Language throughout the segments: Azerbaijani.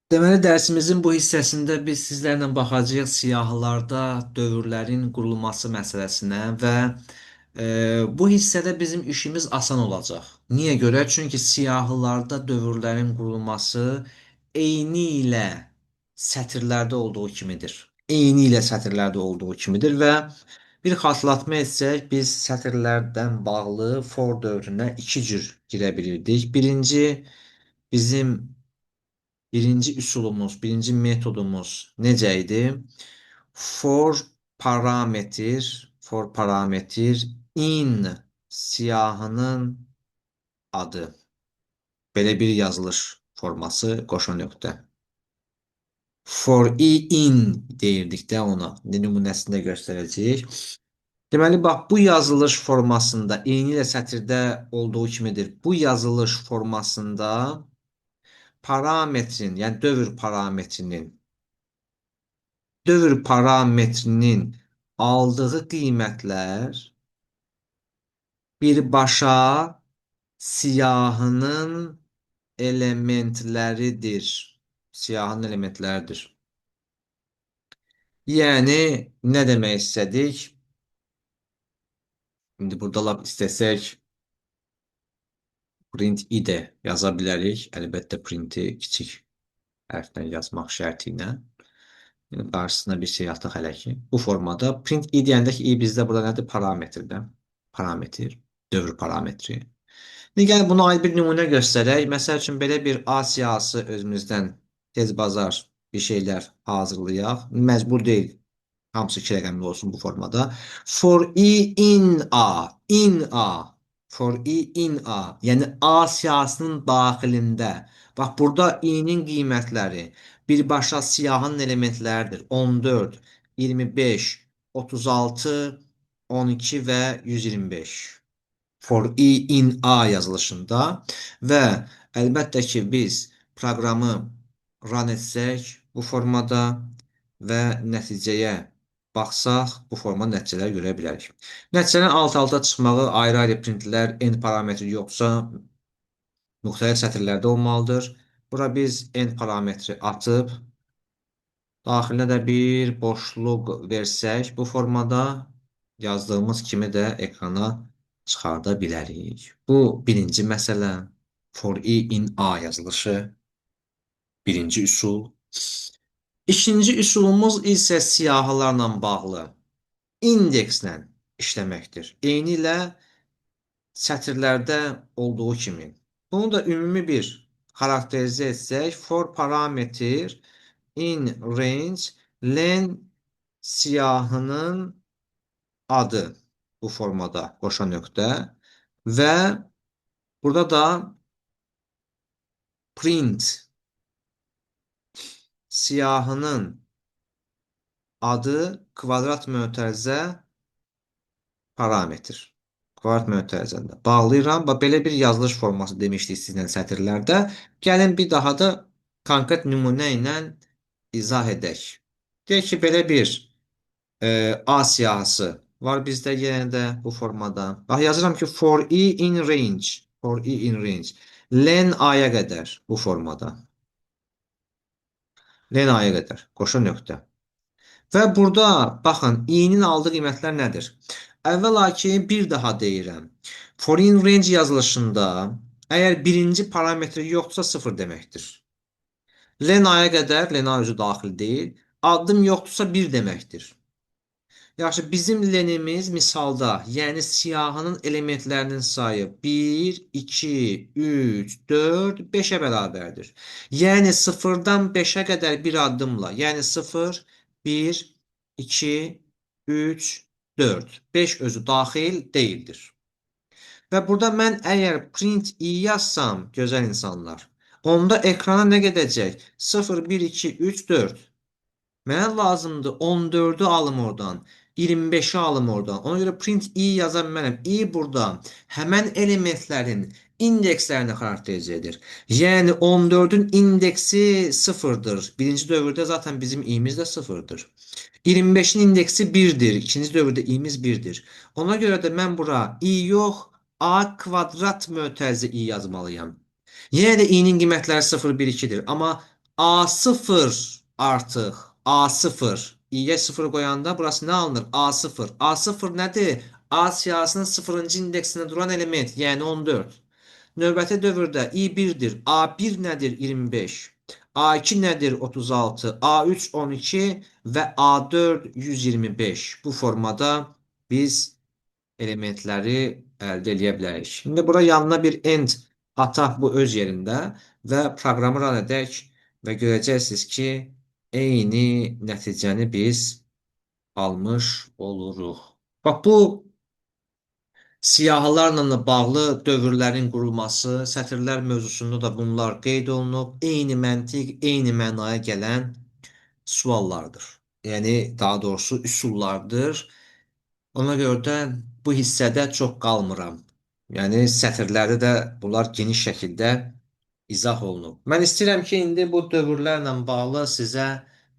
Deməli, dərsimizin bu hissəsində biz sizlərlə baxacağıq siyahılarda dövrlərin qurulması məsələsinə və bu hissədə bizim işimiz asan olacaq. Niyə görə? Çünki siyahılarda dövrlərin qurulması eyni ilə sətirlərdə olduğu kimidir. Eyni ilə sətirlərdə olduğu kimidir və bir xatırlatma etsək, biz sətirlərdən bağlı for dövrünə iki cür girə bilirdik. Birinci üsulumuz, birinci metodumuz necə idi? For parametr, for parametr in siyahının adı. Belə bir yazılış forması qoşa nöqtə. For i in deyirdik də ona. Nümunəsində göstərəcəyik. Deməli, bax, bu yazılış formasında eyni ilə sətirdə olduğu kimidir. Bu yazılış formasında parametrin, yəni dövr parametrinin aldığı qiymətlər birbaşa siyahının elementləridir. Siyahının elementləridir. Yəni, nə demək istədik? İndi burada lap istəsək print i də yaza bilərik. Əlbəttə printi kiçik hərflə yazmaq şərti ilə. Yəni, qarşısına bir şey ataq hələ ki. Bu formada print i deyəndə ki, i bizdə burada nədir? Parametrdir. Parametr, dövr parametri. İndi gəlin buna aid bir nümunə göstərək. Məsəl üçün, belə bir A siyahısı özümüzdən tez bazar bir şeylər hazırlayaq. Məcbur deyil. Hamısı iki rəqəmli olsun bu formada. For i in A, in A. For i in A. Yəni A siyahısının daxilində. Bax, burada i-nin qiymətləri birbaşa siyahının elementləridir. 14, 25, 36, 12 və 125. For i in A yazılışında və əlbəttə ki, biz proqramı run etsək bu formada və nəticəyə baxsaq, bu forma nəticələr görə bilərik. Nəticələrin alt-alta çıxmağı ayrı-ayrı printlər, n parametri yoxsa müxtəlif sətirlərdə olmalıdır. Bura biz n parametri atıb, daxilinə də bir boşluq versək, bu formada yazdığımız kimi də ekrana çıxarda bilərik. Bu birinci məsələ. For i in A yazılışı. Birinci üsul. İkinci üsulumuz isə siyahılarla bağlı indekslə işləməkdir. Eyni ilə sətirlərdə olduğu kimi. Bunu da ümumi bir xarakterizə etsək, for parametr in range len siyahının adı bu formada qoşa nöqtə və burada da print siyahının adı kvadrat mötərizə parametr. Kvadrat mötərizəndə. Bağlayıram. Bax, belə bir yazılış forması demişdik sizlə sətirlərdə. Gəlin bir daha da konkret nümunə ilə izah edək. Deyək ki, belə bir A siyahısı var bizdə yenə də bu formada. Bax, yazıram ki, for i in range. For i in range. Len A-ya qədər bu formada. Len A-ya qədər. Qoşa nöqtə. Və burada baxın, i-nin aldığı qiymətlər nədir? Əvvəla ki, bir daha deyirəm. For in range yazılışında əgər birinci parametri yoxdursa 0 deməkdir. Len A-ya qədər, len A özü daxil deyil, addım yoxdursa 1 deməkdir. Yaxşı, bizim lenimiz misalda, yəni siyahının elementlərinin sayı 1, 2, 3, 4, 5-ə bərabərdir. Yəni 0-dan 5-ə qədər bir addımla, yəni 0, 1, 2, 3, 4, 5 özü daxil deyildir. Və burada mən əgər print i yazsam, gözəl insanlar, onda ekrana nə gedəcək? 0, 1, 2, 3, 4. Mənə lazımdır 14-ü alım oradan, 25-i alım oradan. Ona görə print i yaza bilmərəm. I burada həmən elementlərin indekslərini xarakterizə edir. Yəni 14-ün indeksi 0-dır. Birinci dövrdə zaten bizim i'miz də 0-dır. 25-in indeksi 1-dir. İkinci dövrdə i'miz 1-dir. Ona görə də mən bura i yox, a kvadrat mötərizə i yazmalıyam. Yenə də i-nin qiymətləri 0, 1, 2-dir. Amma A0 artıq A0 i-yə 0 qoyanda burası nə alınır? A0. A0 nədir? A siyahısının 0-cı indeksində duran element, yəni 14. Növbəti dövrdə i1-dir. A1 nədir? 25. A2 nədir? 36. A3 12 və A4 125. Bu formada biz elementləri əldə eləyə bilərik. Şimdi bura yanına bir end ataq bu öz yerində və proqramı run edək və görəcəksiniz ki, eyni nəticəni biz almış oluruq. Bax, bu siyahılarla da bağlı dövrlərin qurulması, sətirlər mövzusunda da bunlar qeyd olunub. Eyni məntiq, eyni mənaya gələn suallardır. Yəni, daha doğrusu üsullardır. Ona görə də bu hissədə çox qalmıram. Yəni, sətirlərdə də bunlar geniş şəkildə izah olunub. Mən istəyirəm ki, indi bu dövrlərlə bağlı sizə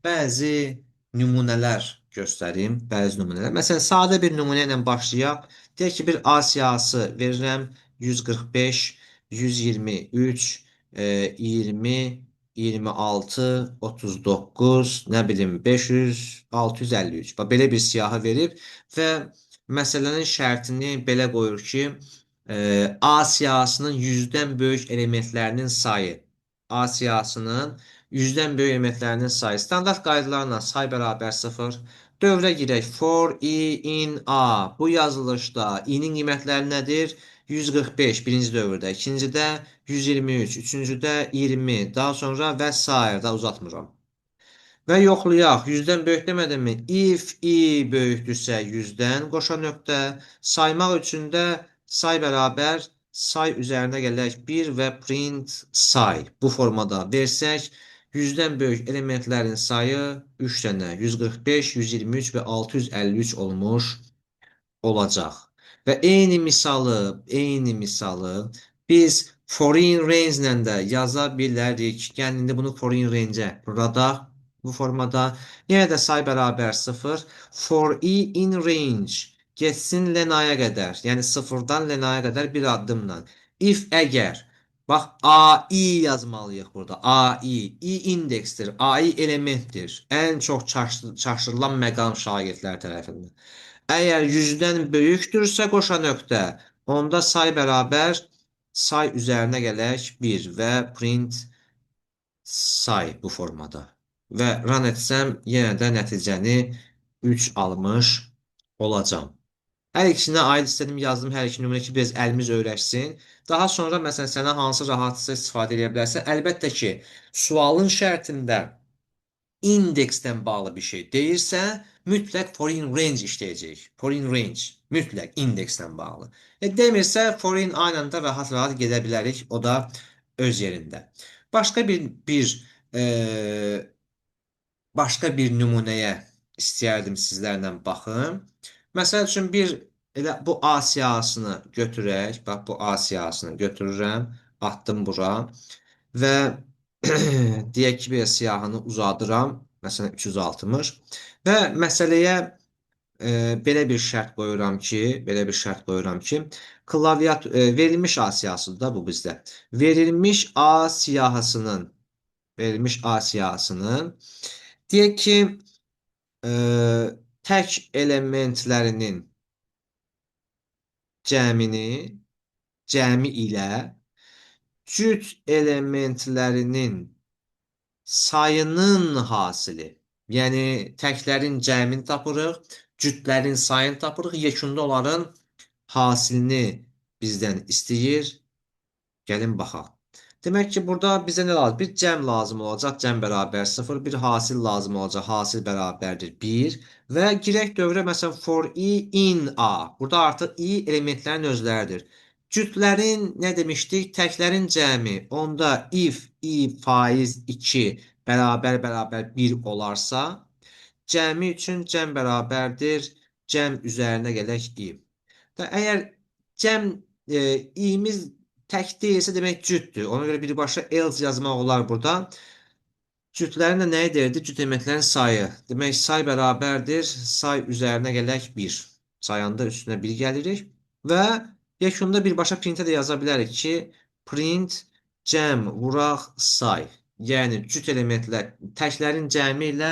bəzi nümunələr göstərim. Bəzi nümunələr. Məsələn, sadə bir nümunə ilə başlayaq. Deyək ki, bir A siyahısı verirəm. 145, 123, 20, 26, 39, nə bilim, 500, 653. Bax, belə bir siyahı verib və məsələnin şərtini belə qoyur ki, A siyahısının 100-dən böyük elementlərinin sayı. A siyahısının 100-dən böyük elementlərinin sayı. Standart qaydalarla say bərabər 0. Dövrə girək. For i in A. Bu yazılışda i-nin qiymətləri nədir? 145 birinci dövrdə, ikincidə 123, üçüncüdə 20, daha sonra və sair, da uzatmıram. Və yoxlayaq. 100-dən böyük demədimmi? If i böyükdürsə 100-dən qoşa nöqtə. Saymaq üçün də say bərabər say üzərinə gələk 1 və print say. Bu formada versək, 100-dən böyük elementlərin sayı 3 dənə, 145, 123 və 653 olmuş olacaq. Və eyni misalı biz for in range ilə də yaza bilərik. Yəni, indi bunu for in range-ə burada, bu formada. Yenə də say bərabər 0. For i in range getsin lenaya qədər. Yəni, 0-dan lenaya qədər bir addımla. If əgər, bax, AI yazmalıyıq burada. AI, i indeksdir, AI elementdir. Ən çox çaşdırılan məqam şagirdlər tərəfindən. Əgər 100-dən böyükdürsə qoşa nöqtə, onda say bərabər say üzərinə gələk 1 və print say bu formada. Və run etsəm, yenə də nəticəni 3 almış olacam. Hər ikisinə aid istədim, yazdım hər iki nümunə ki, biraz əlimiz öyrəşsin. Daha sonra, məsələn, sənə hansı rahatsa istifadə edə bilərsən. Əlbəttə ki, sualın şərtində indeksdən bağlı bir şey deyirsə, mütləq for in range işləyəcək. For in range, mütləq indeksdən bağlı. Demirsə, for in aynı da rahat-rahat gedə bilərik. O da öz yerində. Başqa bir nümunəyə istəyərdim sizlərlə baxım. Məsəl üçün, bir elə bu A siyahısını götürək. Bax, bu A siyahısını götürürəm. Atdım bura. Və deyək ki, bir siyahını uzadıram. Məsələn, 360. Və məsələyə belə bir şərt qoyuram ki, belə bir şərt qoyuram ki, klaviat verilmiş A siyahısıdır da bu bizdə. Verilmiş A siyahısının, verilmiş A siyahısının deyək ki, tək elementlərinin cəmi ilə cüt elementlərinin sayının hasili. Yəni, təklərin cəmini tapırıq, cütlərin sayını tapırıq, yekunda onların hasilini bizdən istəyir. Gəlin baxaq. Demək ki, burada bizə nə lazım? Bir cəm lazım olacaq, cəm bərabər 0, bir hasil lazım olacaq, hasil bərabərdir 1 və girək dövrə məsələn for i in a. Burada artıq i elementlərin özləridir. Cütlərin nə demişdik? Təklərin cəmi. Onda if i faiz 2 bərabər bərabər 1 olarsa, cəmi üçün cəm bərabərdir, cəm üzərinə gələk i. Və əgər cəm i'miz tək deyilsə, demək cütdür. Ona görə birbaşa else yazmaq olar burada. Cütlərin də nəyi deyirdi? Cüt elementlərin sayı. Demək, say bərabərdir. Say üzərinə gələk 1. Sayanda üstünə 1 gəlirik. Və yekunda birbaşa printə də yaza bilərik ki, print cəm vuraq say. Yəni cüt elementlər, təklərin cəmi ilə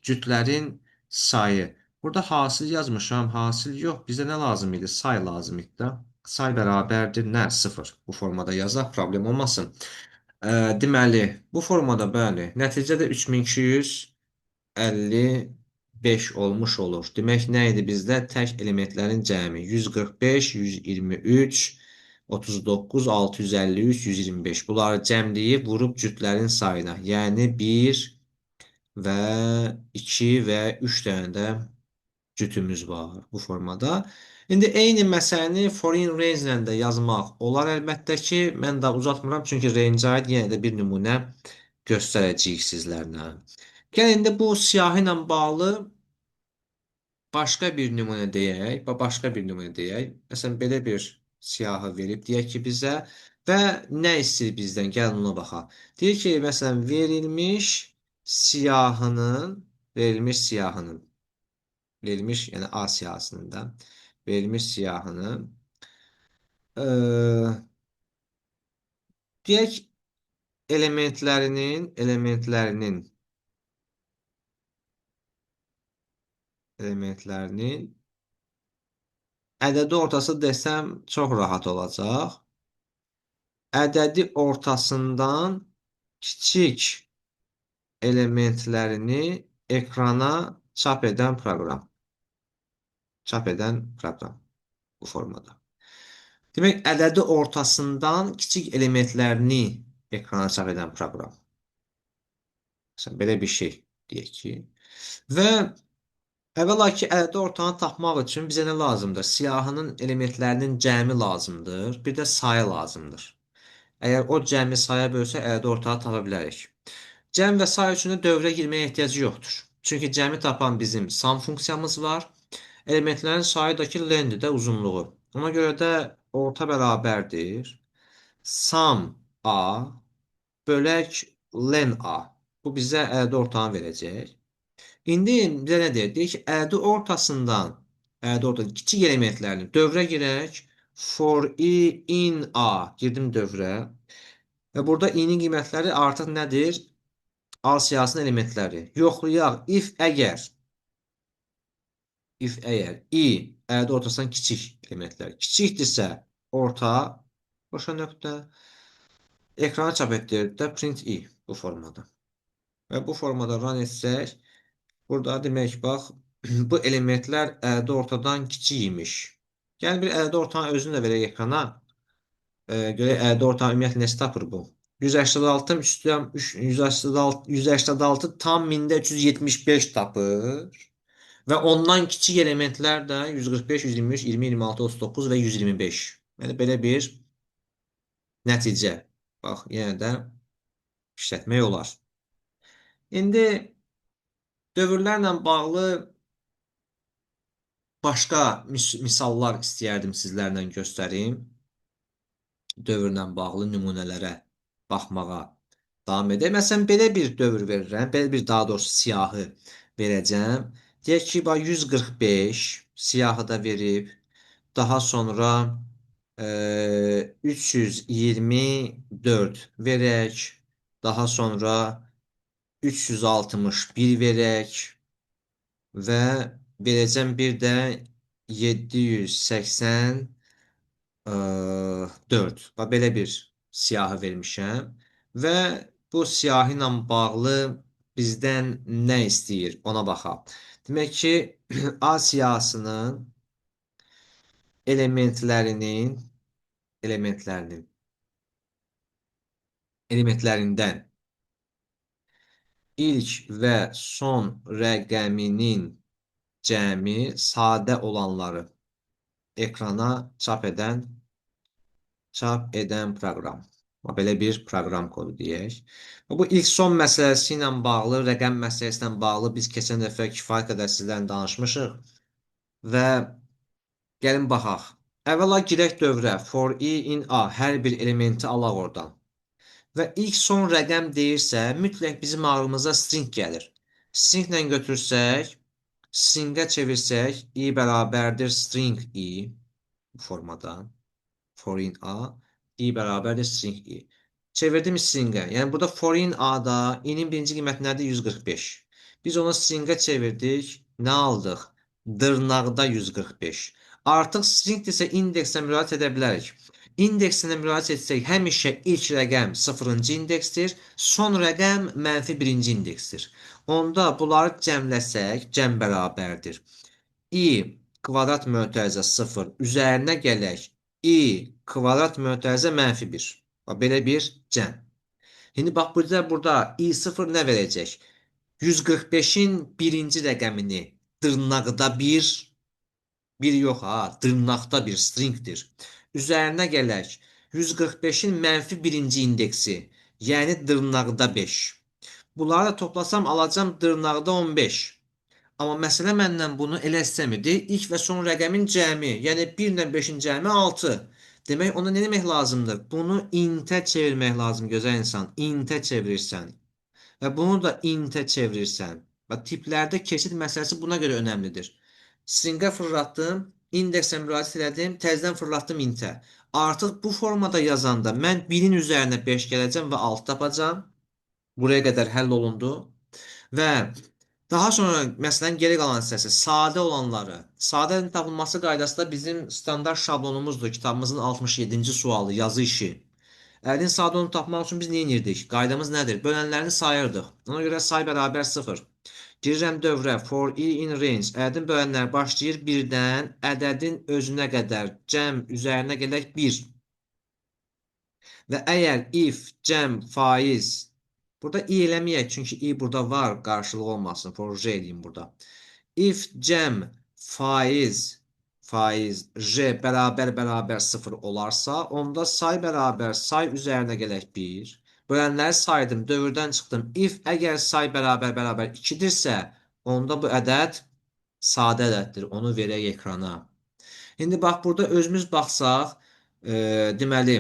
cütlərin sayı. Burada hasil yazmışam, hasil yox. Bizə nə lazım idi? Say lazım idi də. Say bərabərdir nə? 0. Bu formada yazaq, problem olmasın. Deməli, bu formada bəli, nəticədə 3255 olmuş olur. Demək, nə idi bizdə? Tək elementlərin cəmi 145, 123, 39, 653, 125. Bunları cəmləyib vurub cütlərin sayına. Yəni 1 və 2 və 3 dənə də cütümüz var bu formada. İndi eyni məsələni for in range ilə də yazmaq olar əlbəttə ki, mən də uzatmıram, çünki range-ə aid yenə də bir nümunə göstərəcəyik sizlərlə. Gəlin indi bu siyahı ilə bağlı başqa bir nümunə deyək. Başqa bir nümunə deyək. Məsələn, belə bir siyahı verib, deyək ki, bizə və nə istəyir bizdən? Gəlin ona baxaq. Deyir ki, məsələn, verilmiş siyahının, verilmiş, yəni A siyahısının da verilmiş siyahının, deyək, elementlərinin ədədi ortası desəm çox rahat olacaq. Ədədi ortasından kiçik elementlərini ekrana çap edən proqram. Çap edən proqram bu formada. Demək, ədədi ortasından kiçik elementlərini ekrana çap edən proqram. Məsələn, belə bir şey deyək ki. Və əvvəla ki, ədədi ortanı tapmaq üçün bizə nə lazımdır? Siyahının elementlərinin cəmi lazımdır, bir də sayı lazımdır. Əgər o cəmi saya bölsək, ədədi ortağı tapa bilərik. Cəm və say üçün də dövrə girməyə ehtiyacı yoxdur. Çünki cəmi tapan bizim sum funksiyamız var. Elementlərin sayı da ki, lendir də uzunluğu. Ona görə də orta bərabərdir. Sum A bölək len A. Bu bizə ədədi ortanı verəcək. İndi bizə nə deyir? Deyir ki, ədədi ortasından, ədədi ortasından kiçik elementlərini dövrə girək. For i in A girdim dövrə. Və burada i-nin qiymətləri artıq nədir? A siyahısının elementləri. Yoxlayaq. If əgər, if əgər i ədədi ortasından kiçik elementlər kiçikdirsə orta boşa nöqtə ekrana çap etdirir də print i bu formada. Və bu formada run etsək burada demək bax bu elementlər ədədi ortadan kiçik imiş. Yəni bir ədədi ortanın özünü də verək ekrana. Görək ədədi ortanı ümumiyyətlə nəsə tapır bu. 186 üstəm 186, 186 tam mində 375 tapır. Və ondan kiçik elementlər də 145, 123, 20, 26, 39 və 125. Yəni belə bir nəticə. Bax, yenə də işlətmək olar. İndi dövrlərlə bağlı başqa misallar istəyərdim sizlərlə göstərim. Dövrlə bağlı nümunələrə baxmağa davam edək. Məsələn, belə bir dövr verirəm, belə bir daha doğrusu siyahı verəcəm. Deyək ki, bax, 145 siyahı da verib, daha sonra 324 verək, daha sonra 361 verək və verəcəm bir də 784. Bax, belə bir siyahı vermişəm və bu siyahı ilə bağlı bizdən nə istəyir ona baxaq. Demək ki, A siyahısının elementlərindən ilk və son rəqəminin cəmi sadə olanları ekrana çap edən proqram. Belə bir proqram kodu deyək. Bu ilk son məsələsi ilə bağlı, rəqəm məsələsi ilə bağlı biz keçən dəfə kifayət qədər sizlərlə danışmışıq və gəlin baxaq. Əvvəla girək dövrə. For i in A hər bir elementi alaq oradan. Və ilk son rəqəm deyirsə, mütləq bizim ağlımıza string gəlir. Stringlə götürsək, stringə çevirsək, i bərabərdir string i bu formada. For in A, i bərabərdir string i. Çevirdim stringə. Yəni burada for in A-da i-nin birinci qiyməti nədir? 145. Biz onu stringə çevirdik. Nə aldıq? Dırnaqda 145. Artıq stringdirsə indeksə müraciət edə bilərik. İndeksinə müraciət etsək, həmişə ilk rəqəm 0-cı indeksdir, son rəqəm mənfi 1-ci indeksdir. Onda bunları cəmləsək, cəm bərabərdir. I kvadrat mötərizə 0 üzərinə gələk i kvadrat mötərizə mənfi 1. Bax, belə bir cəm. İndi bax, burada i0 nə verəcək? 145-in birinci rəqəmini dırnaqda 1, 1 yox ha, dırnaqda bir stringdir. Üzərinə gələk 145-in mənfi birinci indeksi, yəni dırnaqda 5. Bunları da toplasam alacam dırnaqda 15. Amma məsələ məndən bunu elə istəmirdi. İlk və son rəqəmin cəmi, yəni 1 ilə 5-in cəmi 6. Demək, ona nə demək lazımdır? Bunu intə çevirmək lazım, gözəl insan. İntə çevirirsən. Və bunu da intə çevirirsən. Və tiplərdə keçid məsələsi buna görə önəmlidir. Stringə fırlatdım, indeksə müraciət elədim, təzədən fırlatdım intə. Artıq bu formada yazanda mən 1-in üzərinə 5 gələcəm və 6 tapacağam. Buraya qədər həll olundu. Və daha sonra məsələn geri qalan hissəsi sadə olanları, sadənin tapılması qaydası da bizim standart şablonumuzdur. Kitabımızın 67-ci sualı, yazı işi. Ədədin sadə olduğunu tapmaq üçün biz nə edirdik? Qaydamız nədir? Bölənlərini sayırdıq. Ona görə say bərabər 0. Girirəm dövrə for i in range. Ədədin bölənləri başlayır 1-dən ədədin özünə qədər cəm üzərinə gələk 1. Və əgər if cəm faiz, burada i eləməyək, çünki i burada var, qarşılığı olmasın. For j eləyim burada. If cəm faiz j bərabər bərabər 0 olarsa, onda say bərabər say üzərinə gələk 1. Bölənləri saydım, dövrdən çıxdım. If əgər say bərabər bərabər 2-dirsə, onda bu ədəd sadə ədəddir. Onu verək ekrana. İndi bax, burada özümüz baxsaq, deməli,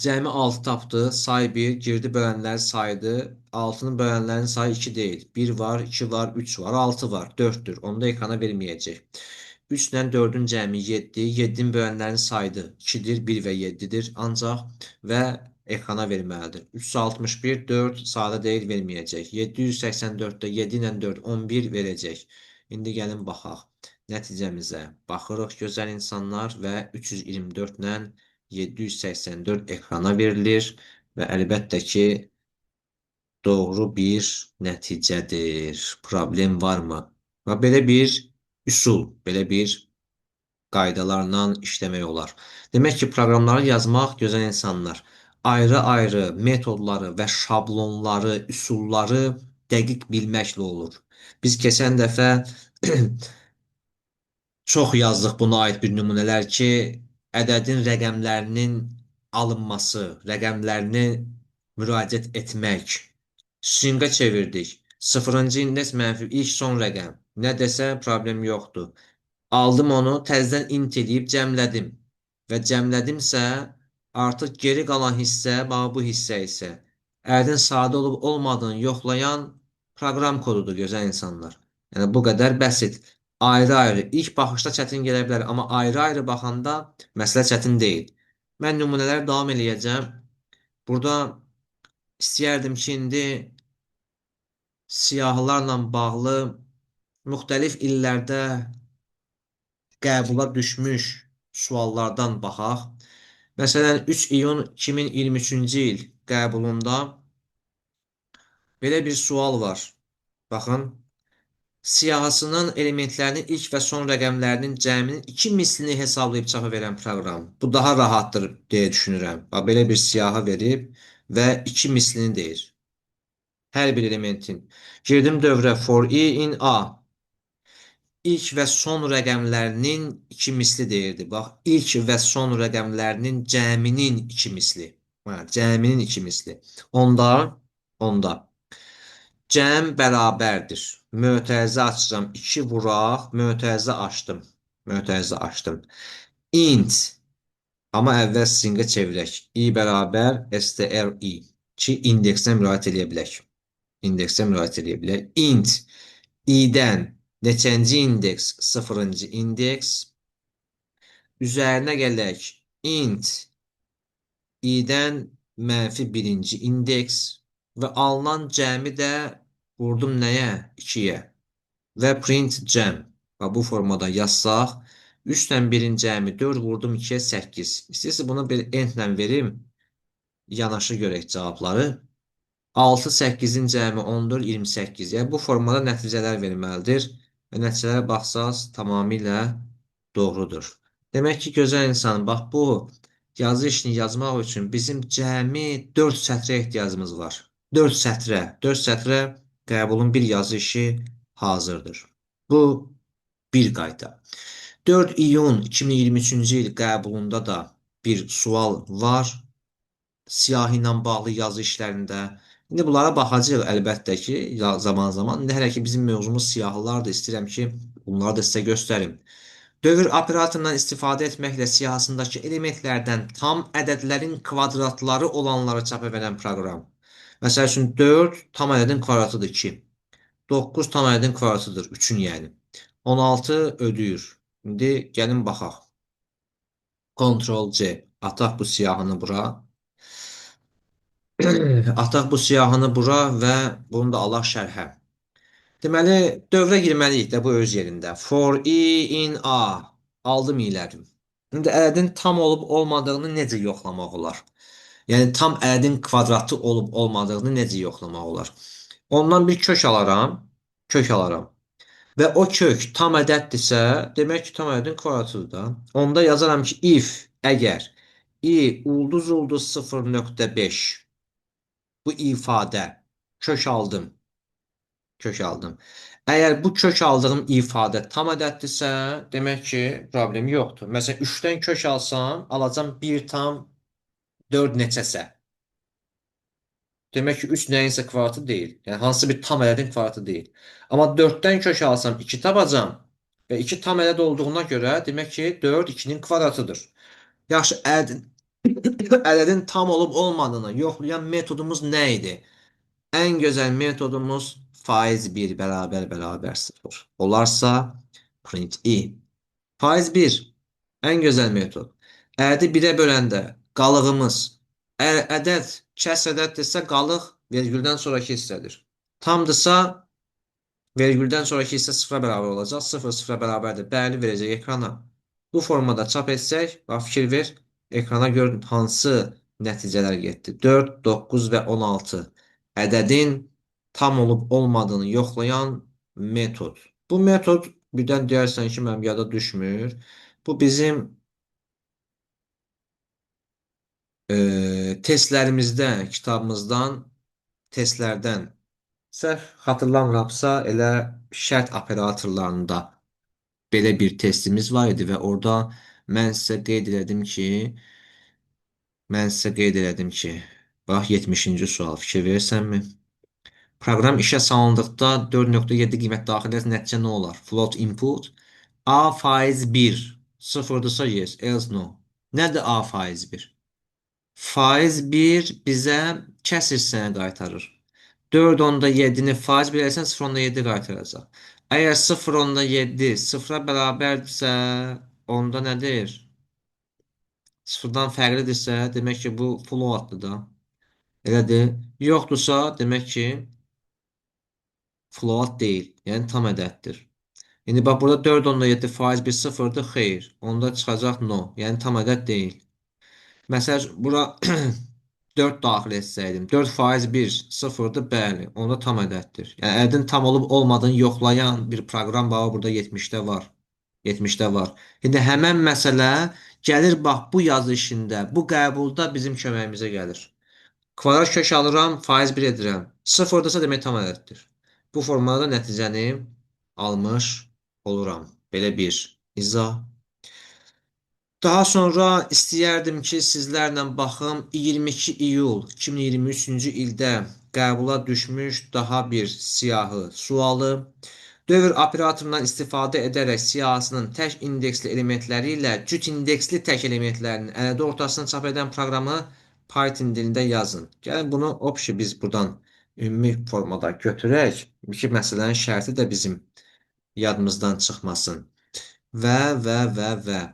cəmi 6 tapdı, say 1, girdi bölənləri saydı. 6-nın bölənlərinin sayı 2 deyil. 1 var, 2 var, 3 var, 6 var, 4-dür. Onu da ekrana verməyəcək. 3 ilə 4-ün cəmi 7, 7-nin bölənlərinin saydı 2-dir, 1 və 7-dir ancaq və ekrana verməlidir. 361, 4 sadə deyil, verməyəcək. 784-də 7 ilə 4, 11 verəcək. İndi gəlin baxaq nəticəmizə. Baxırıq gözəl insanlar və 324 ilə 784 ekrana verilir və əlbəttə ki, doğru bir nəticədir. Problem varmı? Və belə bir üsul, belə bir qaydalarla işləmək olar. Demək ki, proqramları yazmaq gözəl insanlar ayrı-ayrı metodları və şablonları, üsulları dəqiq bilməklə olur. Biz keçən dəfə çox yazdıq buna aid bir nümunələr ki, ədədin rəqəmlərinin alınması, rəqəmlərini müraciət etmək. Stringə çevirdik. 0-cı indeks mənfi ilk son rəqəm. Nə desə problem yoxdur. Aldım onu, təzədən int eləyib cəmlədim. Və cəmlədimsə, artıq geri qalan hissə, bax bu hissə isə ədədin sadə olub olmadığını yoxlayan proqram kodudur gözəl insanlar. Yəni bu qədər bəsit. Ayrı-ayrı. İlk baxışda çətin gələ bilər, amma ayrı-ayrı baxanda məsələ çətin deyil. Mən nümunələri davam eləyəcəm. Burada istəyərdim ki, indi siyahılarla bağlı müxtəlif illərdə qəbula düşmüş suallardan baxaq. Məsələn, 3 iyun 2023-cü il qəbulunda belə bir sual var. Baxın, siyahısının elementlərinin ilk və son rəqəmlərinin cəminin 2 mislini hesablayıb çapa verən proqram. Bu daha rahatdır deyə düşünürəm. Bax, belə bir siyahı verib və 2 mislini deyir. Hər bir elementin. Girdim dövrə for i in a. İlk və son rəqəmlərinin 2 misli deyirdi. Bax, ilk və son rəqəmlərinin cəminin 2 misli. Hə, cəminin 2 misli. Onda cəm bərabərdir. Mötərizə açacağam. 2 vuraq, mötərizə açdım. Mötərizə açdım. Int. Amma əvvəl stringə çevirək. I bərabər str i ki, indeksə müraciət eləyə bilək. İndeksə müraciət eləyə bilək. Int i-dən neçənci indeks? 0-cı indeks. Üzərinə gələk. Int i-dən Mənfi birinci indeks və alınan cəmi də vurdum nəyə? 2-yə. Və print cəm. Və bu formada yazsaq, 3 ilə 1-in cəmi 4, vurdum 2-yə 8. İstəyirsiniz bunu bir end-lə verim, yanaşı görək cavabları. 6, 8-in cəmi 14, 28. Yəni, bu formada nəticələr verməlidir. Və nəticələrə baxsaz, tamamilə doğrudur. Demək ki, gözəl insan, bax bu yazı işini yazmaq üçün bizim cəmi 4 sətrə ehtiyacımız var. 4 sətrə. 4 sətrə qəbulun bir yazı işi hazırdır. Bu bir qayda. 4 iyun 2023-cü il qəbulunda da bir sual var. Siyahı ilə bağlı yazı işlərində. İndi bunlara baxacağıq əlbəttə ki, zaman-zaman. İndi hələ ki bizim mövzumuz siyahılardır. İstəyirəm ki, bunları da sizə göstərim. Dövr operatorundan istifadə etməklə siyahısındakı elementlərdən tam ədədlərin kvadratları olanları çapa verən proqram. Məsəl üçün 4 tam ədədin kvadratıdır 2. 9 tam ədədin kvadratıdır 3-ün yəni. 16 ödəyir. İndi gəlin baxaq. Ctrl C. Ataq bu siyahını bura. Ataq bu siyahını bura və bunu da alaq şərhə. Deməli, dövrə girməliyik də bu öz yerində. For i in a. Aldım i'lərim. İndi ədədin tam olub olmadığını necə yoxlamaq olar? Yəni, tam ədədin kvadratı olub olmadığını necə yoxlamaq olar? Ondan bir kök alaram. Kök alaram. Və o kök tam ədəddirsə, demək ki, tam ədədin kvadratıdır da. Onda yazaram ki, if, əgər i ulduz ulduz 0.5 bu ifadə kök aldım. Kök aldım. Əgər bu kök aldığım ifadə tam ədəddirsə, demək ki, problem yoxdur. Məsələn, 3-dən kök alsam, alacam 1,4 neçəsə. Demək ki, 3 nəyinsə kvadratı deyil. Yəni, hansı bir tam ədədin kvadratı deyil. Amma 4-dən kök alsam, 2 tapacam və 2 tam ədəd olduğuna görə, demək ki, 4 2-nin kvadratıdır. Yaxşı, ədədin tam olub olmadığını yoxlayan metodumuz nə idi? Ən gözəl metodumuz faiz 1 bərabər bərabər 0. Olarsa print i. Faiz 1 ən gözəl metod. Ədədi 1-ə böləndə qalığımız ədəd kəsr ədəddirsə qalıq vergüldən sonraki hissədir. Tamdırsa vergüldən sonraki hissə 0-a bərabər olacaq. 0 0-a bərabərdir. Bəli verəcək ekrana. Bu formada çap etsək, bax fikir ver, ekrana gör hansı nəticələr getdi. 4, 9 və 16 ədədin tam olub olmadığını yoxlayan metod. Bu metod birdən deyərsən ki, mənim yada düşmür. Bu bizim testlərimizdən, kitabımızdan, testlərdən səhv xatırlamıramsa, elə şərt operatorlarında belə bir testimiz var idi və orada mən sizə qeyd elədim ki, bax 70-ci sual fikir verirsənmi? Proqram işə salındıqda 4.7 qiymət daxil edərsə nəticə nə olar? Float input A faiz 1 sıfırdırsa yes, else no. Nədir A faiz 1? Faiz 1 bizə kəsr hissəni qaytarır. 4.7-ni faiz 1 eləsən 0.7 qaytaracaq. Əgər 0.7 sıfıra bərabərdirsə, onda nədir? Sıfırdan fərqlidirsə, demək ki, bu floatdır da. Elədir. Yoxdursa, demək ki, float deyil. Yəni, tam ədəddir. İndi bax, burada 4.7 faiz 1 sıfırdır, xeyr. Onda çıxacaq no. Yəni, tam ədəd deyil. Məsələn, bura 4 daxil etsəydim, 4 faiz 1 sıfırdır, bəli. Onda tam ədəddir. Yəni, ədədin tam olub olmadığını yoxlayan bir proqram var, burada 70-də var. 70-də var. İndi həmən məsələ gəlir, bax, bu yazı işində, bu qəbulda bizim köməyimizə gəlir. Kvadrat kök alıram, faiz 1 edirəm. Sıfırdırsa demək tam ədəddir. Bu formada nəticəni almış oluram. Belə bir izah. Daha sonra istəyərdim ki, sizlərlə baxım 22 iyul 2023-cü ildə qəbula düşmüş daha bir siyahı sualı. Dövr operatorundan istifadə edərək siyahısının tək indeksli elementləri ilə cüt indeksli tək elementlərinin ədədi ortasını çap edən proqramı Python dilində yazın. Gəlin bunu opşi biz buradan ümumi formada götürək ki, məsələnin şərti də bizim yadımızdan çıxmasın. Və.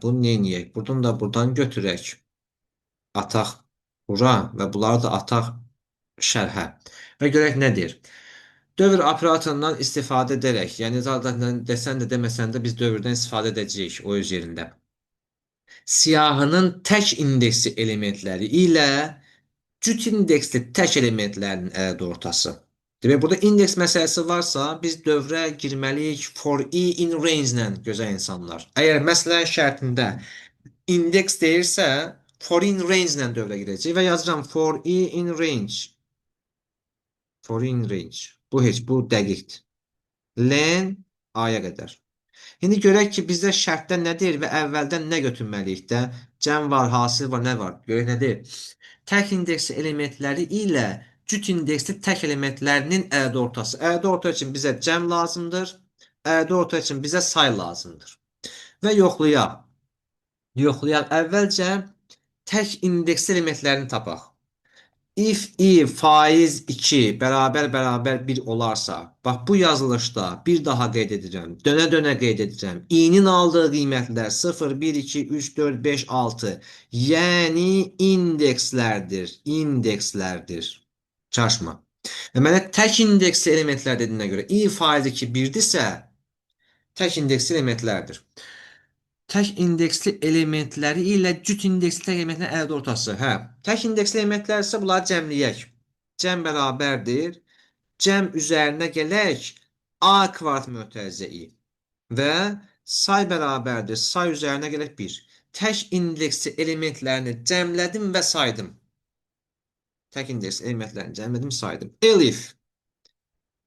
Bunu nə eləyək? Buradan da buradan götürək. Ataq Bura və bunları da ataq şərhə. Və görək nə deyir. Dövr operatorundan istifadə edərək, yəni zaten desən də deməsən də biz dövrdən istifadə edəcəyik o öz yerində. Siyahının tək indeksi elementləri ilə cüt indeksli tək elementlərinin ədəd ortası. Demək, burada indeks məsələsi varsa, biz dövrə girməliyik for i in range ilə, gözəl insanlar. Əgər məsələn şərtində indeks deyirsə, for in range ilə dövrə girəcəyik və yazıram for i in range. For in range. Bu heç, bu dəqiqdir. Len A-ya qədər. İndi görək ki, bizdə şərtdə nə deyir və əvvəldən nə götürməliyik də? Cəm var, hasil var, nə var? Görək nə deyir? Tək indeksli elementləri ilə cüt indeksli tək elementlərinin ədəd ortası. Ədəd orta üçün bizə cəm lazımdır. Ədəd orta üçün bizə say lazımdır. Və yoxlayaq. Yoxlayaq. Əvvəlcə tək indeksli elementlərini tapaq. If i faiz 2 bərabər bərabər 1 olarsa, bax bu yazılışda bir daha qeyd edirəm, dönə-dönə qeyd edirəm. İ-nin aldığı qiymətlər 0, 1, 2, 3, 4, 5, 6. Yəni indekslərdir, indekslərdir. Çaşma. Və mənə tək indeksli elementlər dediyinə görə i faiz 2 1-dirsə, tək indeksli elementlərdir. Tək indeksli elementləri ilə cüt indeksli tək elementlərin ədəd ortası. Hə, tək indeksli elementlər isə bunları cəmləyək. Cəm bərabərdir. Cəm üzərinə gələk A kvadrat mötərizə i və say bərabərdir. Say üzərinə gələk 1. Tək indeksli elementlərini cəmlədim və saydım. Tək indeksli elementlərini cəmlədim, saydım. Elif.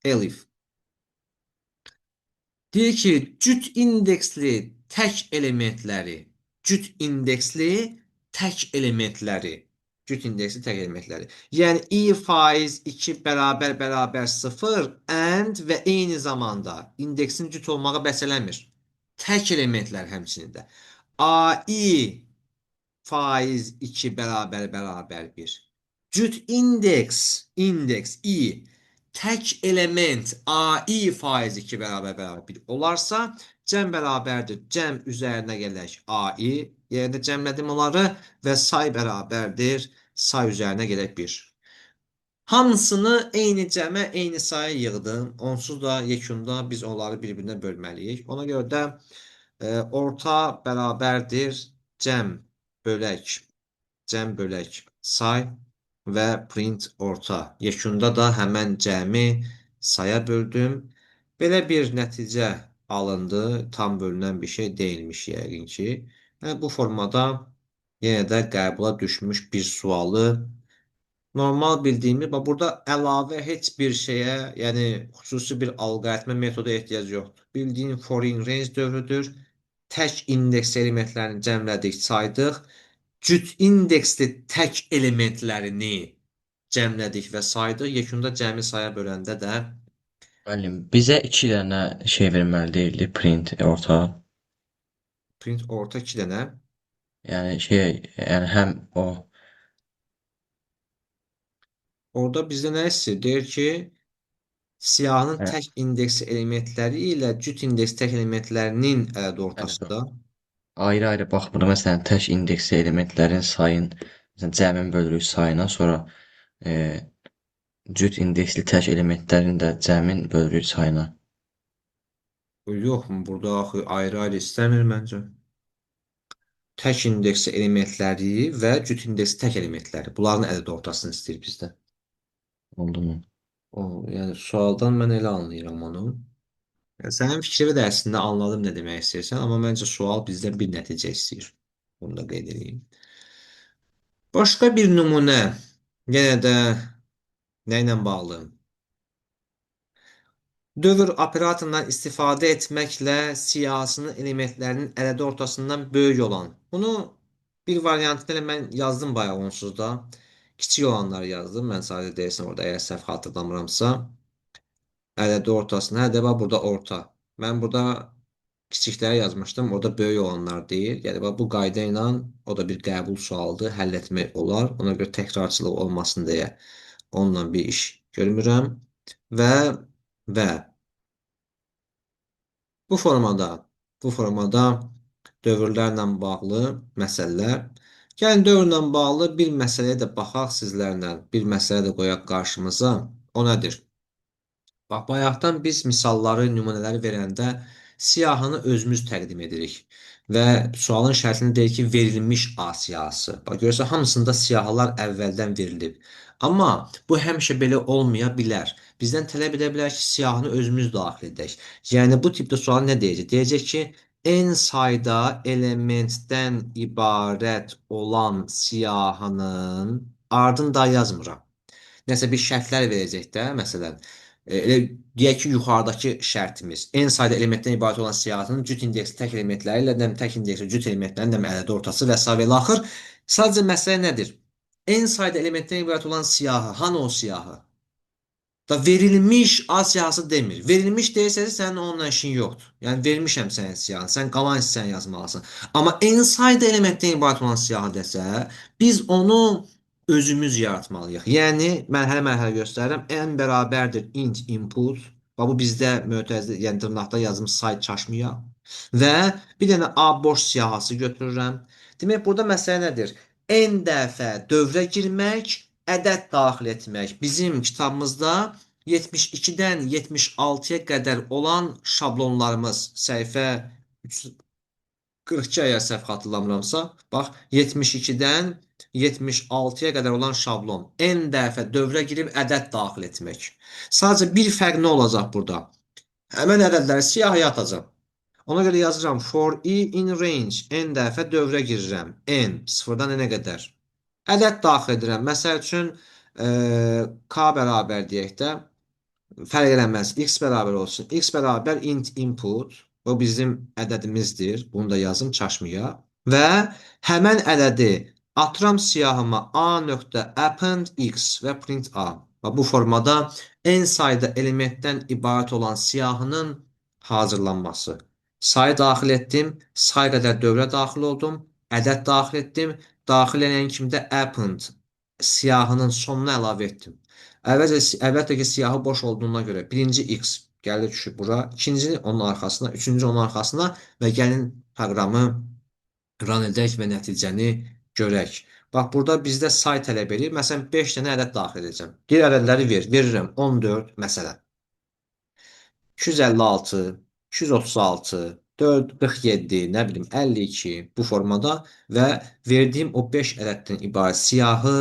Elif. Deyir ki, cüt indeksli tək elementləri, cüt indeksli tək elementləri, cüt indeksli tək elementləri. Yəni i faiz 2 bərabər bərabər 0 and və eyni zamanda indeksin cüt olmağı bəs eləmir. Tək elementlər həmçinin də. AI faiz 2 bərabər bərabər 1. Cüt indeks, indeks i tək element AI faiz 2 bərabər bərabər 1 olarsa, cəm bərabərdir. Cəm üzərinə gələk AI, yerində cəmlədim onları və say bərabərdir. Say üzərinə gələk 1. Hamısını eyni cəmə, eyni saya yığdım. Onsuz da yekunda biz onları bir-birinə bölməliyik. Ona görə də orta bərabərdir cəm bölək, cəm bölək say və print orta. Yekunda da həmən cəmi saya böldüm. Belə bir nəticə alındı. Tam bölünən bir şey deyilmiş yəqin ki. Yəni, bu formada yenə də qəbula düşmüş bir sualı normal bildiyimiz, bax burada əlavə heç bir şeyə, yəni xüsusi bir alqoritmə metoda ehtiyac yoxdur. Bildiyin for in range dövrüdür. Tək indeks elementlərini cəmlədik, saydıq. Cüt indeksli tək elementlərini cəmlədik və saydıq. Yekunda cəmi saya böləndə də Müəllim, bizə iki dənə şey verməli deyildi, print orta. Print orta 2 dənə. Yəni şey, yəni həm o Orada bizdə nə istəyir? Deyir ki, siyahının hə, tək indeksi elementləri ilə cüt indeks tək elementlərinin ədəd ədəd ortasında. ayrı-ayrı baxmırıq. Məsələn, tək indeksli elementlərin sayın, məsələn, cəmin bölürük sayına, sonra e, cüt indeksli tək elementlərin də cəmin bölürük sayına. Yox, burada axı ayrı-ayrı istəmir məncə. Tək indeksi elementləri və cüt indeksi tək elementləri. Bunların ədəd ortasını istəyir bizdən. Oldu mu? O, yəni sualdan mən elə anlayıram onu. Yəni, sənin fikrini də əslində anladım nə demək istəyirsən, amma məncə sual bizdən bir nəticə istəyir. Bunu da qeyd edeyim. Başqa bir nümunə, yenə də nə ilə bağlı? Dövr operatorundan istifadə etməklə siyahısının elementlərinin ədədi ortasından böyük olan. Bunu bir variantını elə mən yazdım bayaq onsuz da. Kiçik olanları yazdım. Mən sadəcə deyirsən orada əgər səhv xatırlamıramsa. Ədədi ortasına. Hə də bax burada orta. Mən burada kiçikləri yazmışdım. Orada böyük olanlar deyil. Yəni bax bu qayda ilə o da bir qəbul sualıdır. Həll etmək olar. Ona görə təkrarçılıq olmasın deyə onunla bir iş görmürəm. Və bu formada dövrlərlə bağlı məsələlər. Gəlin dövrlə bağlı bir məsələyə də baxaq sizlərlə. Bir məsələ də qoyaq qarşımıza. O nədir? Bax, bayaqdan biz misalları, nümunələri verəndə siyahını özümüz təqdim edirik. Və sualın şərtini deyir ki, verilmiş A siyahısı. Bax, görürsən, hamısında siyahılar əvvəldən verilib. Amma bu həmişə belə olmaya bilər. Bizdən tələb edə bilər ki, siyahını özümüz daxil edək. Yəni, bu tipdə sual nə deyəcək? Deyəcək ki, n sayda elementdən ibarət olan siyahının ardını daha yazmıram. Nəsə bir şərtlər verəcək də, məsələn. Elə deyək ki, yuxarıdakı şərtimiz n sayda elementdən ibarət olan siyahının cüt indeksli tək elementləri ilə, nəm tək indeksli cüt elementlərin nəm ədədi ortası və sair və axır. Sadəcə məsələ nədir? N sayda elementdən ibarət olan siyahı, hanı o siyahı? Da verilmiş A siyahısı demir. Verilmiş deyirsə, sənin onunla işin yoxdur. Yəni, vermişəm sənin siyahını, sən qalan hissəni yazmalısan. Amma n sayda elementdən ibarət olan siyahı desə, biz onu özümüz yaratmalıyıq. Yəni, mərhələ-mərhələ göstərirəm. N bərabərdir int input. Bax, bu bizdə mötərizə, yəni dırnaqda yazım say çaşmaya. Və bir dənə A boş siyahısı götürürəm. Demək, burada məsələ nədir? N dəfə dövrə girmək, ədəd daxil etmək. Bizim kitabımızda 72-dən 76-ya qədər olan şablonlarımız səhifə 342 əgər səhv xatırlamıramsa, bax, 72-dən 76-ya qədər olan şablon. N dəfə dövrə girib ədəd daxil etmək. Sadəcə bir fərq nə olacaq burada? Həmən ədədləri siyahıya atacağam. Ona görə yazıram for i in range. N dəfə dövrə girirəm. N sıfırdan n-ə qədər. Ədəd daxil edirəm. Məsəl üçün, k bərabər deyək də, fərq eləməz. X bərabər olsun. X bərabər int input. O bizim ədədimizdir. Bunu da yazım çaşmaya. Və həmən ədədi atıram siyahıma a nöqtə append x və print a. Və bu formada n sayda elementdən ibarət olan siyahının hazırlanması. Sayı daxil etdim, say qədər dövrə daxil oldum, ədəd daxil etdim, daxil edən kimi də append siyahının sonuna əlavə etdim. Əvvəlcə, əlbəttə ki, siyahı boş olduğuna görə birinci x gəlir düşür bura, ikincini onun arxasına, üçüncü onun arxasına və gəlin proqramı run edək və nəticəni görək. Bax, burada bizdə say tələb edir. Məsələn, 5 dənə ədəd daxil edəcəm. Deyir, ədədləri ver. Verirəm. 14 məsələn. 256, 236, 4, 47, nə bilim, 52 bu formada və verdiyim o 5 ədəddən ibarət siyahı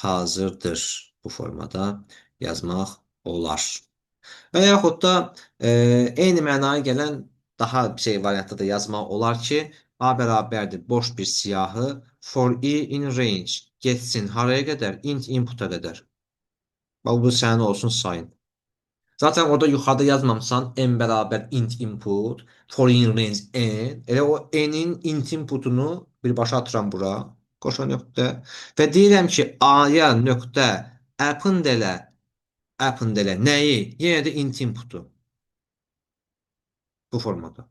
hazırdır. Bu formada yazmaq olar. Və yaxud da eyni mənaya gələn daha bir şey variantda da yazmaq olar ki, A bərabərdir boş bir siyahı for i in range getsin haraya qədər? Int input'a qədər. Bax, bu sənin olsun sayın. Zaten orada yuxarıda yazmamısan n bərabər int input for in range n. Elə o n-in int inputunu birbaşa atıram bura. Qoşa nöqtə. Və deyirəm ki, A-ya nöqtə append elə, append elə nəyi? Yenə də int inputu. Bu formada.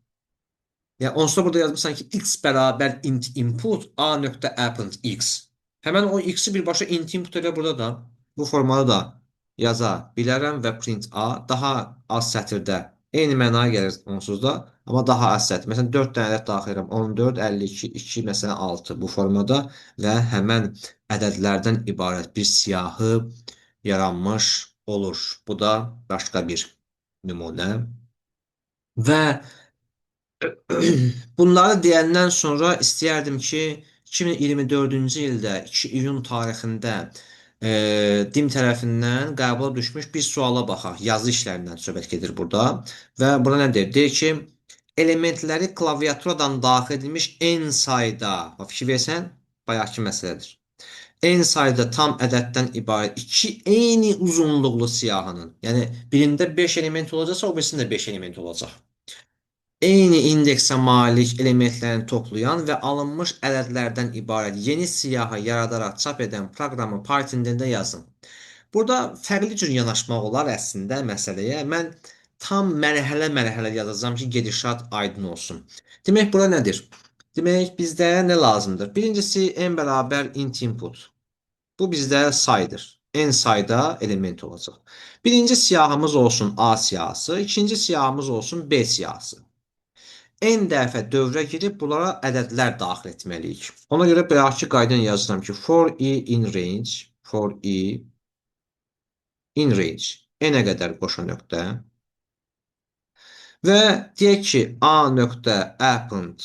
Yəni, onsuz da burada yazmışsan ki, x bərabər int input a nöqtə append x. Həmən o x-i birbaşa int input elə burada da bu formada da yaza bilərəm və print a daha az sətirdə eyni mənaya gəlir onsuz da, amma daha az sətir. Məsələn, 4 dənə ədəd daxil edirəm. 14, 52, 2, məsələn, 6 bu formada və həmən ədədlərdən ibarət bir siyahı yaranmış olur. Bu da başqa bir nümunə. Və bunları deyəndən sonra istəyərdim ki, 2024-cü ildə 2 iyun tarixində DİM tərəfindən qəbula düşmüş bir suala baxaq. Yazı işlərindən söhbət gedir burada. Və burada nə deyir? Deyir ki, elementləri klaviaturadan daxil edilmiş n sayda, bax, fikir versən, bayaqki məsələdir. N sayda tam ədəddən ibarət iki eyni uzunluqlu siyahının, yəni birində 5 element olacaqsa, o birisində 5 element olacaq. Eyni indeksə malik elementlərini toplayan və alınmış ədədlərdən ibarət yeni siyahı yaradaraq çap edən proqramı Python dilində yazın. Burada fərqli cür yanaşmaq olar əslində məsələyə. Mən tam mərhələ-mərhələ yazacağam ki, gedişat aydın olsun. Demək, bura nədir? Demək, bizdə nə lazımdır? Birincisi, n bərabər int input. Bu bizdə saydır. N sayda element olacaq. Birinci siyahımız olsun A siyahısı, ikinci siyahımız olsun B siyahısı. N dəfə dövrə girib bunlara ədədlər daxil etməliyik. Ona görə belə ki, qaydanı yazıram ki, for i in range, for i in range, n-ə qədər qoşa nöqtə və deyək ki, a nöqtə append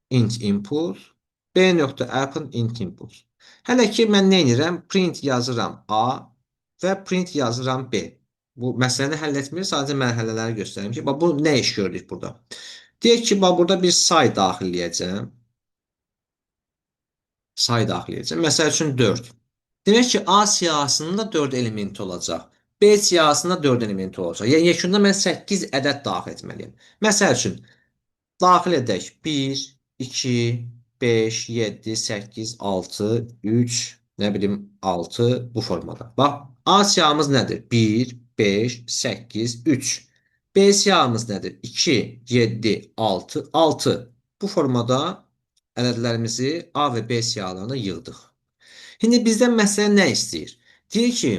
int input, b nöqtə append int input. Hələ ki, mən nə edirəm? Print yazıram a və print yazıram b. Bu məsələni həll etmir, sadəcə mərhələləri göstərirəm ki, bax, bu nə iş gördük burada? Deyək ki, bax, burada bir say daxilləyəcəm. Say daxilləyəcəm. Məsəl üçün 4. Demək ki, A siyahısında 4 elementi olacaq. B siyahısında 4 elementi olacaq. Yəni, yekunda mən 8 ədəd daxil etməliyəm. Məsəl üçün, daxil edək 1, 2, 5, 7, 8, 6, 3, nə bilim 6 bu formada. Bax, A siyahımız nədir? 1, 5, 8, 3. B siyahımız nədir? 2, 7, 6, 6. Bu formada ədədlərimizi A və B siyahılarına yığdıq. İndi bizdən məsələ nə istəyir? Deyir ki,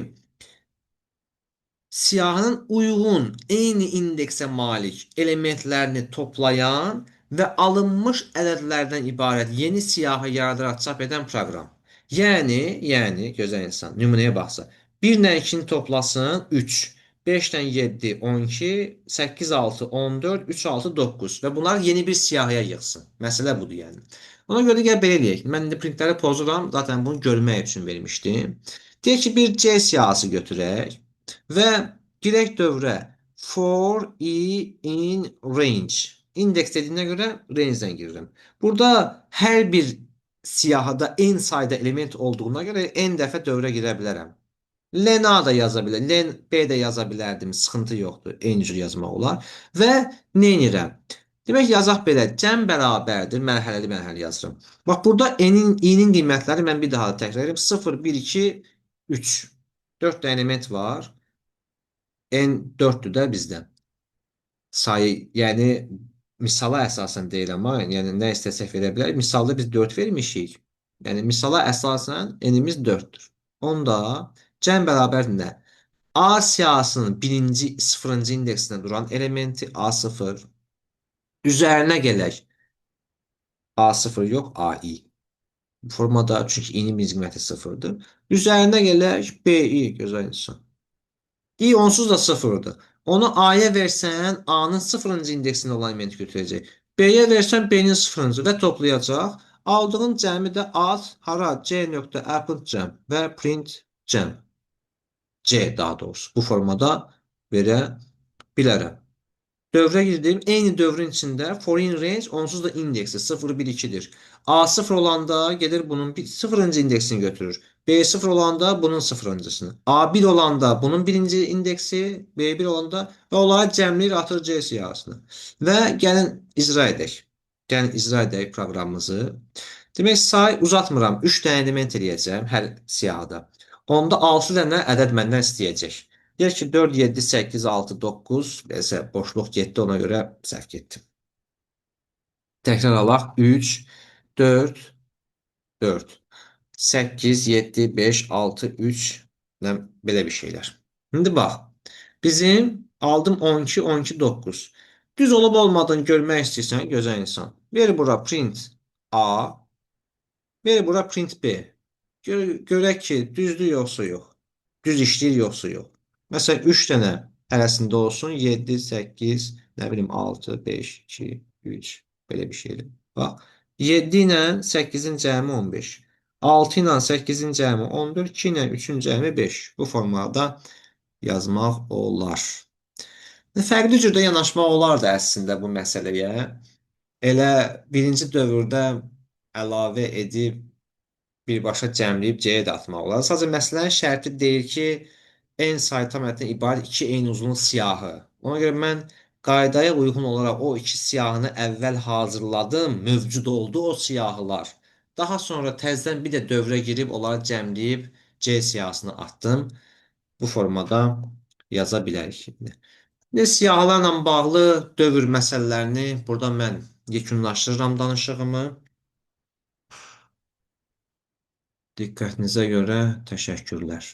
siyahının uyğun, eyni indeksə malik elementlərini toplayan və alınmış ədədlərdən ibarət yeni siyahı yaradaraq çap edən proqram. Yəni, gözəl insan, nümunəyə baxsa, 1 ilə 2-ni toplasın, 3, 5 ilə 7, 12, 8, 6, 14, 3, 6, 9 və bunlar yeni bir siyahıya yığsın. Məsələ budur yəni. Ona görə gəl belə eləyək. Mən indi printləri pozuram, zaten bunu görmək üçün vermişdim. Deyək ki, bir C siyahısı götürək və girək dövrə for i in range. İndeks dediyinə görə range-dən girirəm. Burada hər bir siyahıda n sayda element olduğuna görə n dəfə dövrə girə bilərəm. Len A da yaza bilər, len B də yaza bilərdim, sıxıntı yoxdur. Eyni cür yazmaq olar. Və nə edirəm? Demək, yazaq belə, cəm bərabərdir, mərhələli mərhələli yazıram. Bax, burada n-in, i-nin qiymətləri mən bir daha təkrar edirəm. 0, 1, 2, 3. 4 dənə element var. N 4-dür də bizdə. Sayı, yəni misala əsasən deyirəm, ha, yəni nə istəsək verə bilərik. Misalda biz 4 vermişik. Yəni misala əsasən n-imiz 4-dür. Onda cəm bərabərdir nə? A siyahısının birinci, sıfırıncı indeksində duran elementi A0. Üzərinə gələk. A0 yox, AI. Bu formada, çünki i-nin birinci qiyməti 0-dır. Üzərinə gələk BI, gözəl insan. I onsuz da 0-dır. Onu A-ya versən, A-nın sıfırıncı indeksində olan elementi götürəcək. B-yə versən, B-nin sıfırıncı və toplayacaq. Aldığın cəmi də at, hara, C nöqtə append cəm və print cəm. C daha doğrusu. Bu formada verə bilərəm. Dövrə girdim. Eyni dövrün içində for in range onsuz da indeksi 0, 1, 2-dir. A0 olanda gedir bunun sıfırıncı indeksini götürür. B0 olanda bunun sıfırıncısını. A1 olanda bunun birinci indeksi, B1 olanda və onları cəmləyir, atır C siyahısına. Və gəlin icra edək. Gəlin icra edək proqramımızı. Demək, say uzatmıram. 3 dənə element eləyəcəm hər siyahıda. Onda 6 dənə ədəd məndən istəyəcək. Deyək ki, 4, 7, 8, 6, 9, nəsə boşluq getdi, ona görə səhv getdim. Təkrar alaq. 3, 4, 4, 8, 7, 5, 6, 3, belə bir şeylər. İndi bax, bizim aldım 12, 12, 9. Düz olub olmadığını görmək istəyirsən, gözəl insan. Ver bura print A, ver bura print B. Görək ki, düzdür yoxsa yox. Düz işləyir yoxsa yox. Məsələn, 3 dənə hərəsində olsun. 7, 8, nə bilim, 6, 5, 2, 3, belə bir şeydir. Bax, 7 ilə 8-in cəmi 15. 6 ilə 8-in cəmi 14, 2 ilə 3-ün cəmi 5. Bu formada yazmaq olar. Fərqli cürdə yanaşmaq olardı əslində bu məsələyə. Elə birinci dövrdə əlavə edib birbaşa cəmləyib C-yə də atmaq olar. Sadəcə məsələnin şərti deyir ki, n sayı tam ədəddən ibarət iki eyni uzunluq siyahı. Ona görə mən qaydaya uyğun olaraq o iki siyahını əvvəl hazırladım, mövcud oldu o siyahılar. Daha sonra təzədən bir də dövrə girib onları cəmləyib C siyahısına atdım. Bu formada yaza bilərik. İndi siyahılarla bağlı dövr məsələlərini burada mən yekunlaşdırıram danışığımı. Diqqətinizə görə təşəkkürlər.